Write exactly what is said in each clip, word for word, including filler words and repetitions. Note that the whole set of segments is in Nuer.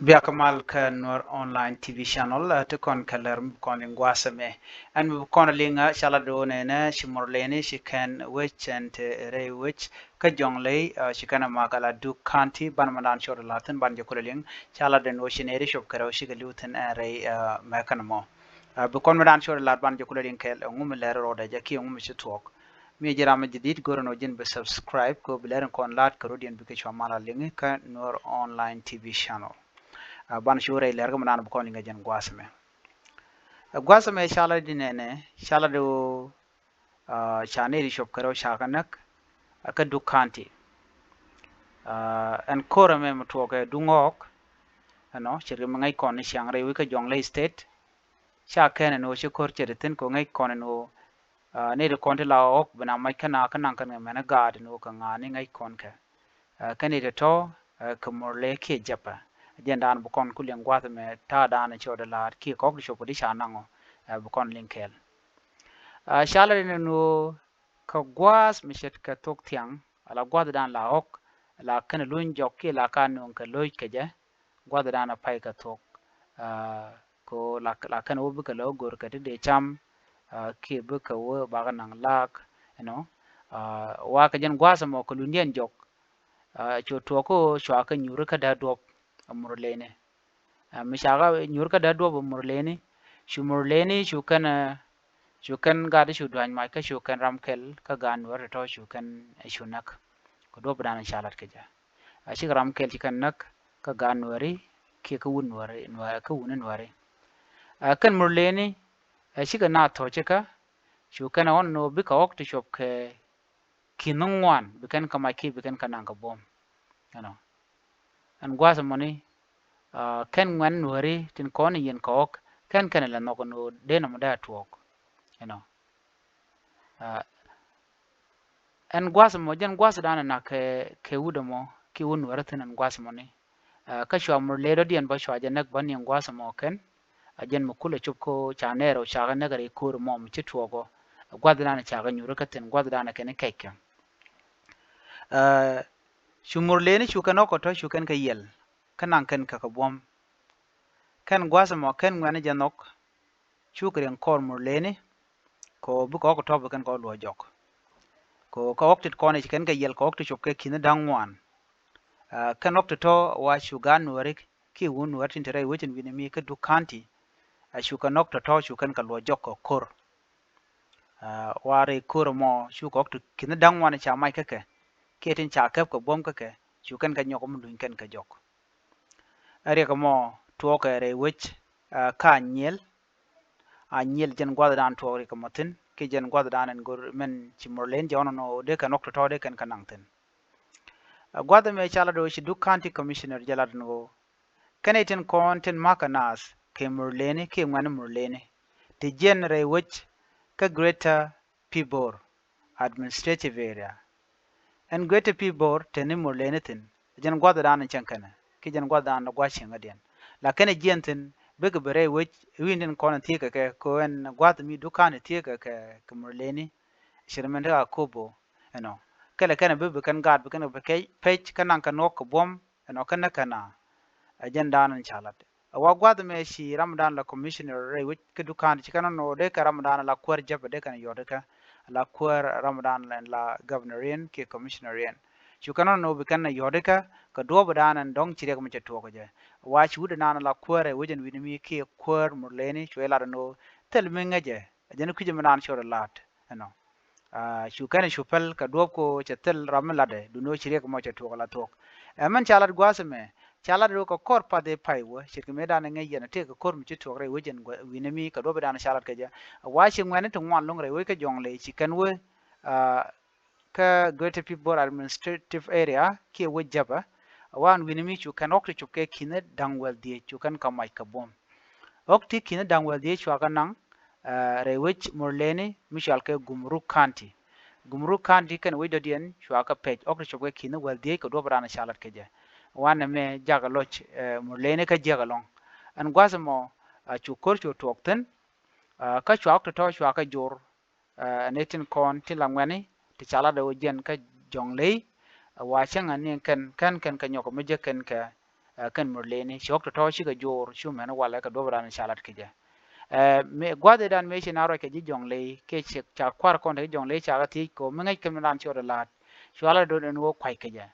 Biak mal kä Nuer Online T V Channel, ɛ, ti kɔn kɛ lɛr mi bi kɔn liŋ gua̱a̱th ɛmɛ. Ɛn mi bi kɔn liŋ, ɛ, cala do̱o̱ nɛnɛ ci Murleni ci kɛn wec ɛn te rɛy wec kä Jɔŋley, ɛ, ci kɛn ɛ mak ala Duk County, ban mɛ dan cot lathin ban jɛ kulɛ liŋ cala den wec ci nɛy ri cop kɛ rɛw cikɛ li̱w thin ɛn rɛy, ɛ, mɛ kɛn mɔ. Ɛ, bi kɔn mɛ dan cot lat ban jɛ kulɛ liŋ kɛɛl ɛŋu mi lɛr rɔɔdɛ jɛ kiɛ ɛŋu mi ci thuɔk. Mi ji̱ ram mi jadid, go̱rɛ nɔ ji̱n bi subscribe kɛ ɣöö bi lɛr in kɔn la̱t kɛ rɔ̱diɛn bikɛ cua mal a liŋi kä Nuer Online T V Channel. Ɛ, ban cu rɛy lɛr kä mi naan bi kɔn liŋ ɛ jɛn gua̱a̱th ɛmɛ. Ɛ, gua̱a̱th ɛmɛ cala di nɛnɛ, cala di ɣöö, ɛ, ca nɛy di cop kɛ rɛw ca kɛ näk, ɛ, kä Duk County. Ɛ, ɛn ko̱r ɛmɛ mi tuɔɔk kɛ Duŋɔɔk, ɛnɔ, ce̱tkɛ mi ŋäc kɔn ni ciaŋ rɛy wec kä Jɔŋley State, ca kɛn ɛn ɣöö ci ko̱r ce̱t thi̱n kɛ ŋäc kɔn ɛn ɣöö, ɛ, nɛy ti kɔn ti la ɣɔk bi na mac kä na kä naŋ kɛn kɛ mɛn ɛ gaat ɛn ɣöö kɛ ŋa̱a̱ni ŋäc kɔn kɛ. Ɛ, kɛn nɛy ti tɔ̱, ɛ, kɛ Murle kiɛ Jɛpɛ. Jɛn daan bi kɔn ku liŋ gua̱a̱th ɛmɛ ta̱a̱ daan ɛ cɔɔdɛ la̱a̱t kiɛ kɔk ti cop kɛ di ca naŋ ɔ, ɛ, bi kɔn liŋ kɛɛl. Ɛ, cala di nɛn ɣöö kɛ gua̱a̱th mi ce̱tkɛ thok thiaŋ, ala gua̱a̱th daan la ɣɔk, la kɛn luny jɔk kiɛ la ka nööŋ kɛ lo̱c kɛ jɛ, gua̱a̱th daan a pay kɛ thuɔ̱k. Ɛ, kɛ ɣöö la, la kɛn wä bikɛ lɛ wä go̱r kɛ ti dee cam, ɛ, kiɛ bikɛ wä bakɛ naŋ laak, you know. Ɛ, wa kɛ jɛn gua̱a̱th ɛmɔ kɛ lundiɛn jɔk, ɛ, cu tuɔɔk kä ɣöö cua kɛ nyuuri kä dee duɔ̱p ɛ Murleni. Ɛ, mi ca kɛ nyuuri kä dee duɔ̱p ɛ Murleni, cu Murleni cu kɛn, ɛ, cu kɛn gat cu duany mac kä cu kɛn ram kɛl kä gat Nuɛr tɔ̱tɔ̱ cu kɛn, ɛ, cu näk. Kɛ duɔ̱p daan ca lat kɛ jɛ. Ɛ, cikɛ ram kɛl ci kɛn näk kä gat Nuɛri kiɛ kä wun Nuɛri, Nuɛri, kä wuni Nuɛri. Ɛ, kɛn Murleni, ɛ, cikɛ naath thɔ̱ cikä, cu kɛn ɛ ɣɔn ni ɣöö bikɛ ɣɔk ti cop kɛ ki̱n ŋuan, bi kɛn kɛ mac kiɛ bi kɛn kɛ naŋ kɛ buɔ̱m. You know. Ɛn gua̱a̱th ɛmɔni, ɛ, kɛn ŋuɛn Nuɛri tin kɔn i̱ yɛn kɛ ɣɔk, kɛn kɛn ilɛ nhɔk ɛn ɣöö dee nɔmɔ dee a tuɔɔk. You know. Ɛ, ɛn gua̱a̱th ɛmɔ, jɛn gua̱a̱th dan ɛ nak kɛ, kɛ wut ɛmɔ kiɛ wut Nuɛri thi̱n ɛn gua̱a̱th ɛmɔni. Ɛ, kä cua Murle dɔ̱diɛn bä cua jɛ näk bä niɛŋ gua̱a̱th ɛmɔ kɛn. A jɛn mi kulɛ cop kä ca nɛɛr ɔ cakɛ näk rɛy ko̱r ɛmɔ mi ci tuɔɔk ɔ. Gua̱a̱th dan cakɛ nyuuri kä thi̱n, gua̱a̱th dan kɛn kɛc kɛ. Ɛ, cu Murleni cu kɛn ɣɔk ɔ tɔ̱ cu kɛn kɛ yiɛl kä naŋ kɛn kɛ kɛ buɔ̱m. Kɛn gua̱a̱th ɛmɔ kɛn ŋuɛ̈ni jɛ nhɔk. Cukɛ riɛŋ kɔr Murleni kɛ ɣöö bikɛ ɣɔk tɔ̱ bi kɛn kɛ ɣɔk luɔ̱c jɔk. Kɛ ɣöö kä ɣɔk tit kɔn i̱ ci kɛn kɛ yiɛl kɛ ɣɔk ti cop kɛ ki̱ni da̱ŋ ŋuan. Ɛ, kɛn ɣɔk ti tɔ̱ wa cu gaat Nuɛri kiɛ wun Nuɛri tin te rɛy wecin wi̱ni mi kä Duk County. Ɛ, cu kɛn ɣɔk tɔ̱tɔ̱ cu kɛn kɛ luɔ̱c jɔk kɛ ko̱r. Ɛ, wa rɛy ko̱r ɛmɔ cukɛ ɣɔk ti ki̱ni da̱ŋ ŋuan ca mac kä kɛ kiɛ tin ca kɛp kɛ buɔ̱m kä kɛ, cu kɛn kɛ nyɔk mi luny kɛn kɛ jɔk. Ɛ, riɛk ɛmɔ tuɔɔkɛ rɛy wec, ɛ, kä Anyiel. Anyiel jɛn gua̱thdan tuɔɔk riɛk ɛmɔ thi̱n kiɛ jɛn gua̱thdan ɛn go̱r mɛn ci Murlen jɛ ɣɔn ɛnɔ dee kɛn ɣɔk tɔ̱tɔ̱ dee kɛn kɛ naŋ thi̱n. Ɛ, gua̱th ɛmɛ ca lat ɣöö ci Duk County Commissioner jɛ lat ɛn ɣöö kɛn i̱ tin kɔn tin ma̱kä naath kɛ Murleni kiɛ ŋuɛ̈ni Murleni ti jiɛn rɛy wec kä Greater Pibor Administrative Area. Ɛn Greater Pibor teni Murleni thi̱n, jɛn gua̱thdan cäŋ kɛnɛ kiɛ jɛn gua̱thdan gua̱c cieŋädiɛn. La kɛn jiɛn thi̱n bikɛ bi rɛy wec wi̱i̱n tin kɔn thieekä kɛ kɛ ɛn gua̱th mi Duk County thieekä kɛ kɛ Murleni. Ci rɛ mɛn ti ka kobo ɛnɔ. Kɛlɛ kɛn bi bi kɛn gaat bi kɛn bi kɛ pec kɛ naŋ kɛ nuɔk kɛ buɔ̱m ɛnɔ kɛn nɛ kɛn a. Ɛ jɛn daan ɛn ca lat. Ɛ wa gua̱th ɛmɛ ci ramdan la commissioner rɛy wec kä Duk County ci kɛn nɔ dee kɛ ramdan la kuäär jäpɛ dee kɛn yɔt kä la kuäär ramdan la governor in kiɛ commissioner in. Cu kɛn nɔ bi kɛn yɔt kä kɛ duɔ̱ɔ̱p dan ɛn dɔ̱ŋ ci riɛk mi cɛ tuɔɔk jɛ. Wa ci wut dan la kuäär rɛy wec ɛn wi̱ni mi kiɛ kuäär Murleni cu ɛ lat ɛn ɣöö thil mi ŋäcɛ. Ɛ jɛn kui̱cä mi naan cɔɔd ɛ la̱t ɛnɔ. Aa, cu kɛn cu päl kɛ duɔ̱ɔ̱p ko cɛ thil ram mi latdɛ duundɛ ci riɛk mɔ cɛ tuɔɔk ala tuɔɔk. Ɛ mɛn ca lat gua̱a̱th ɛmɛ ca lat rɔ kɛ kɔr path ëë pay wä ce̱tkɛ mëë dan ɛ ŋäc yɛn ɛ tëëk kɛ ko̱r mi ci tuɔɔk rɛy wecɛn wi̱nɛ mi kɛ duɔ̱ɔ̱p dan ca lat kɛ jɛ. Wa ci ŋuɛ̈ni ti ŋuan lo̱ŋ rɛy wec kä Jɔŋley ci kɛn wä, aa, kä Greater Pibor Administrative Area kiɛ wec jäpä. Wan wi̱ni mi cu kɛn ɣɔk ti cop kɛ ki̱ni da̱ŋ wäl dhieec cu kɛn kɛ mac kɛ buɔ̱m. Ɣɔk ti ki̱ni da̱ŋ wäl dhieec cua kɛ naŋ, aa, rɛy wec Murleni mi cɔal kɛ Gumruk County. Gumruk County kɛn wec dɔ̱diɛn cua kɛ pɛc ɣɔk ti cop kɛ ki̱ni wäl dhieec kɛ duɔ̱p raan ca lat kɛ jɛ. Wanɛ mɛ jakɛ lɔc, aa, Murleni kä jiäk ɛlɔ̱ŋ. Ɛn gua̱th ɛmɔ, aa, cu ko̱r cu tuɔɔk thi̱n, aa, kä cua ɣɔk tɔ̱tɔ̱ cua kɛ jor. Aa, ni tin kɔn tin la ŋuɛ̈ni ti ca lat ɛ wä jiɛn kä Jɔŋley. Aa, wa cäŋ ani kɛn kɛn kɛn kɛ nyɔk mi jɛ kɛn kɛ, kɛn Murleni ci ɣɔ̱k tɔ̱tɔ̱ cikɛ joor cu mɛn walɛ kɛ duɔ̱p dan ca lat kɛ jɛ. Ɛ, mëë gua̱dhidan mëë ci na ruac kɛ ji̱ Jɔŋley kiɛ ci ca kua̱r kɔn te ji̱ Jɔŋley ca kɛ thiec kɛ ɣöö mi ŋäc kɛn mi dan ci ɣɔ̱t ɛ la̱t, cua lat do̱n ɛn ɣöö kua̱c kɛ jɛ.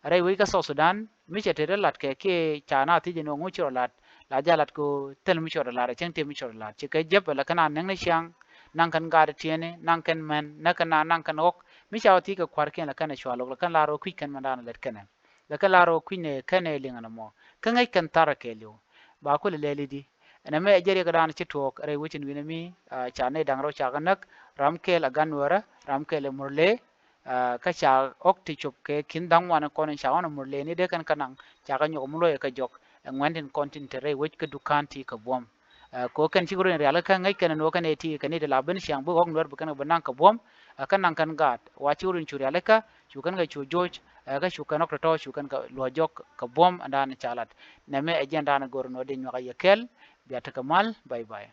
Rɛy wec kä South Sudan mi cɛ te rɛ lat kɛ kiɛ ca na thiec ɛn ɣöö ŋu ci rɔ lat, la jɛ lat kɛ ɣöö thil mi ci rɔ lat, cäŋ tëë mi ci rɔ lat, ci kɛ jep la kɛn a näk ni ciaŋ, naŋ kɛn gaat tiɛni, naŋ kɛn män, naŋ kɛn na, naŋ kɛn ɣɔ̱k, mi ca wä thiec kɛ kua̱rkiɛn la kɛn ɛ cua lo̱k, la kɛn la rɔ kui̱c kɛn mɛn dan lät kɛnɛ. La kɛn la rɔ kui̱c ni kɛn ɛ liŋ ɛn ɛmɔ. Kä ŋäc kɛn thar kɛɛliw. Ba kulɛ lɛl i̱di. Ɛn ɛmɛ ɛ jɛ riɛk dan ci tuɔɔk rɛy wecin wi̱n ɛmi, ca nɛy da̱ŋ rɛw ca kɛ näk, ram kɛɛl ɛ gan Nuɛrä, ram kɛɛl ɛ Murle, kä ca ɣɔ̱k ti cop kɛ ki̱n dha̱ŋ wan kɔn in ca ɣɔn ɛ Murleni dee kɛn kä naŋ ca kɛ nyɔk mi luɔc ɛ kɛ jɔk ɛ ŋuɛ̈n tin kɔn tin te rɛy wec kä duka̱n ti kɛ buɔ̱m. Ɛ, kɛ ɣöö kɛn cikɛ run in rialikä ŋäc kɛn ɛn ɣöö kɛn ɛ ti kɛ ni ti la ben ciaŋ bi ɣɔ̱k Nuɛr bi kɛn kɛ bi naŋ kɛ buɔ̱m, ɛ, kä naŋ kɛn gaat wa ci run cu rialikä cu kɛn kɛ cu joc, ɛ, kä cu kɛn ɣɔ̱k tɔ̱tɔ̱ cu kɛn kɛ luɔ̱c jɔk kɛ buɔ̱m ɛn dan ca lat. Nɛmɛ ɛ jɛn dan ɛ go̱r ɛn ɣöö dee nyuak ɛ yɛ kɛl. Bia tekɛ mal, bye bye.